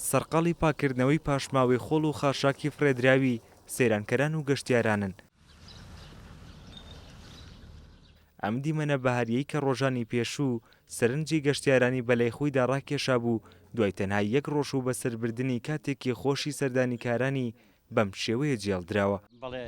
سەرقاڵی پاککردنەوەی پاشماوەی خۆڵ و خاشاکی فڕێدراوی سەیرانکەران و گەشتیارانن. ئەم دیمەنە بەهارییەی کە ڕۆژانی پێشوو سەرنجی گەشتیارانی بەلای خۆیدا ڕاکێشابوو، دوای تەنها یەک ڕۆژ و بەسەربردنی کاتێکی خۆشی سەردانیکارانی بەم شێوەیە جێڵدراوە. بەڵێ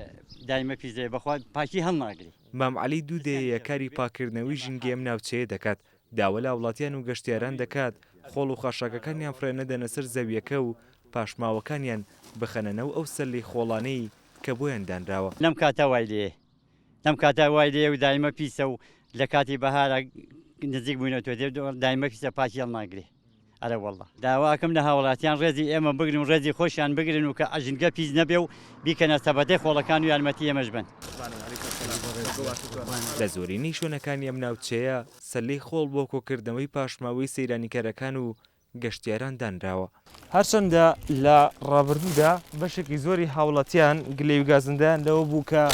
دایمە پیس دەبێ بەخوا پاکی هەڵناگری. مام عەلی دوو دەیەیە کاری پاککردنەوەی ژینگەی ئەم ناوچەیە دەکات، داوا لە هاوڵاتیان و گەشتیاران دەکات خۆڵ و خاشاکەکانیان فڕێ نەدەنە سەر زەوییەکە و پاشماوەکانیان بخەنە ناو ئەو سەللەی خۆڵانەی کە بۆیان دانراوە. لەم کاتە وای لێیە لەم کاتە وای لێیە و دایمە پیسە و لە کاتی بەهارا نزیک بووینەتەوە دێ دایمە پیسە پاکی هەڵناگرێ. ئەرە واللە. داوا ئەکەم لە هاوڵاتیان ڕێزی ئێمە بگرن و ڕێزی خۆشیان بگرن و کە ژینگە پیس نەبێ و بیکەنە سەبەتەی خۆڵەکان و یارمەتی ئێمەش بەن. لە زۆرینەی شوێنەکانی ئەم ناوچەیە سەلەی خۆڵ بۆ کۆکردنەوەی پاشماوەی سەیرانیکەرەکان و گەشتیاران دانراوە. هەرچەندە لە ڕابردوودا بەشێکی زۆری هاوڵاتیان گلەیی و گازندەیان لەوە بوو کە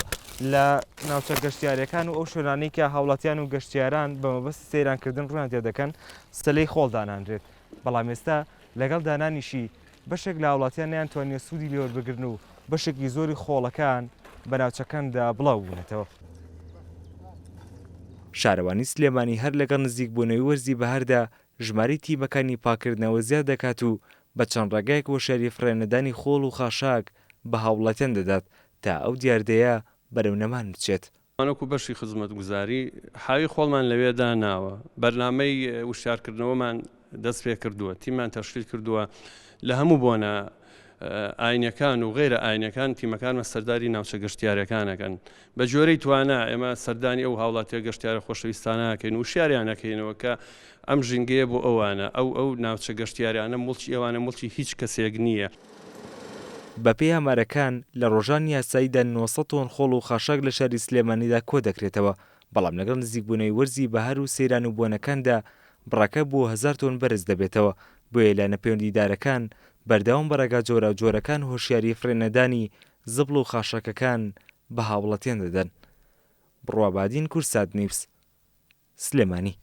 لە ناوچە گەشتیارییەکان و ئەو شوێنانەی کە هاوڵاتیان و گەشتیاران بە مەبەستی سەیرانکردن ڕوویان تێدەکەن سەلەی خۆڵ دانانرێت، بەڵام ئێستا لەگەڵ دانانیشی بەشێک لە هاوڵاتیان نەیانتوانیوە سوودی لێوەربگرن و بەشێکی زۆری خۆڵەکان بە ناوچەکاندا بڵاوبوونەتەوە. شارەوانی سلێمانی هەر لەگەڵ نزیکبوونەوەی وەرزی بەهاردا ژمارەی تیمەکانی پاککردنەوە زیاد دەکات و بە چەند ڕێگایەک هۆشیاری فڕێنەدانی خۆڵ و خاشاک بە هاوڵاتیان دەدات تا ئەو دیاردەیە بەرەو نەمان بچێت. وەکو بەشی خزمەتگوزاری حاوی خۆڵمان لەوێ داناوە، بەرنامەی وشیارکردنەوەمان دەست پێکردووە، تیممان تەشکیل کردووە لە هەموو بۆنە ئاینەکان و غەیرە ئاینەکان تیمەکانمان سەرداری ناوچە گەشتیارەکان ئەکەن بە گوێرەی توانا ئێمە سەردانی ئەو هاوڵاتیە گەشتیارە خۆشەویستانە ئەکەین و وشیاریان ئەکەینەوە کە ئەم ژینگەیە بۆ ئەوانە ئەو ئەو ناوچە گەشتیارانە موڵکی ئەوانە موڵکی هیچ کەسێک نییە. بەپێی ئامارەکان، لە ڕۆژانی یاساییدا 900 تۆن خۆڵ و خاشاک لە شاری سلێمانیدا کۆدەکرێتەوە، بەڵام لەگەڵ نزیکبوونەوەی وەرزی بەهار و سەیران و بۆنەکاندا بڕەکە بۆ هەزار تۆن بەرز دەبێتەوە، بۆیە لایەنە پەیوەندیدارەکان بەردەوام بە ڕێگا جۆراوجۆرەکان هۆشیاری فڕێنەدانی زبڵ و خاشاکەکان بە هاوڵاتیان دەدەن. بڕوا بادین، کوردسات نیوز، سلێمانی.